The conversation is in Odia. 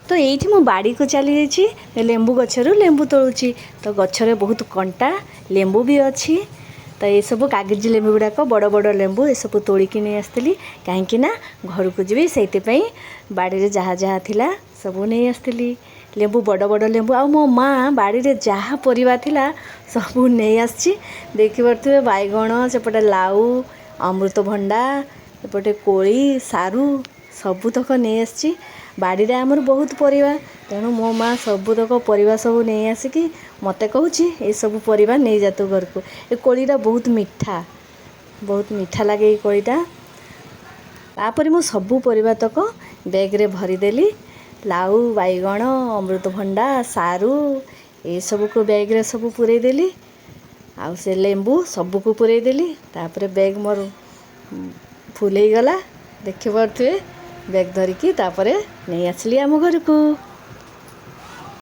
ତ ଏଇଠି ମୁଁ ବାଡ଼ିକୁ ଚାଲିଯାଇଛି, ଲେମ୍ବୁ ଗଛରୁ ଲେମ୍ବୁ ତୋଳୁଛି। ତ ଗଛରେ ବହୁତ କଣ୍ଟା ଲେମ୍ବୁ ବି ଅଛି। ତ ଏସବୁ କାଗଜି ଲେମ୍ବୁ ଗୁଡ଼ାକ, ବଡ଼ ବଡ଼ ଲେମ୍ବୁ, ଏସବୁ ତୋଳିକି ନେଇ ଆସିଥିଲି, କାହିଁକି ନା ଘରକୁ ଯିବି। ସେଇଥିପାଇଁ ବାଡ଼ିରେ ଯାହା ଯାହା ଥିଲା ସବୁ ନେଇ ଆସିଥିଲି, ଲେମ୍ବୁ, ବଡ଼ ବଡ଼ ଲେମ୍ବୁ। ଆଉ ମୋ ମା' ବାଡ଼ିରେ ଯାହା ପରିବା ଥିଲା ସବୁ ନେଇ ଆସିଛି। ଦେଖିପାରୁଥିବେ, ବାଇଗଣ, ସେପଟେ ଲାଉ, ଅମୃତଭଣ୍ଡା, ଏପଟେ କୋଳି, ସାରୁ, ସବୁତକ ନେଇ ଆସିଛି। ବାଡ଼ିରେ ଆମର ବହୁତ ପରିବା। ତେଣୁ ମୋ ମା' ସବୁତକ ପରିବା ସବୁ ନେଇ ଆସିକି ମୋତେ କହୁଛି, ଏସବୁ ପରିବା ନେଇଯା ତୁ ଘରକୁ। ଏ କୋଳିଟା ବହୁତ ମିଠା, ବହୁତ ମିଠା ଲାଗେ ଏଇ କୋଳିଟା। ତାପରେ ମୁଁ ସବୁ ପରିବା ତକ ବ୍ୟାଗ୍ରେ ଭରିଦେଲି। ଲାଉ, ବାଇଗଣ, ଅମୃତଭଣ୍ଡା, ସାରୁ, ଏସବୁକୁ ବ୍ୟାଗ୍ରେ ସବୁ ପୂରେଇ ଦେଲି। ଆଉ ସେ ଲେମ୍ବୁ ସବୁକୁ ପୂରେଇ ଦେଲି। ତାପରେ ବ୍ୟାଗ୍ ମୋର ଫୁଲ୍ ହେଇଗଲା, ଦେଖିପାରୁଥିବେ। ବ୍ୟାଗ୍ ଧରିକି ତାପରେ ନେଇ ଆସିଲି ଆମ ଘରକୁ।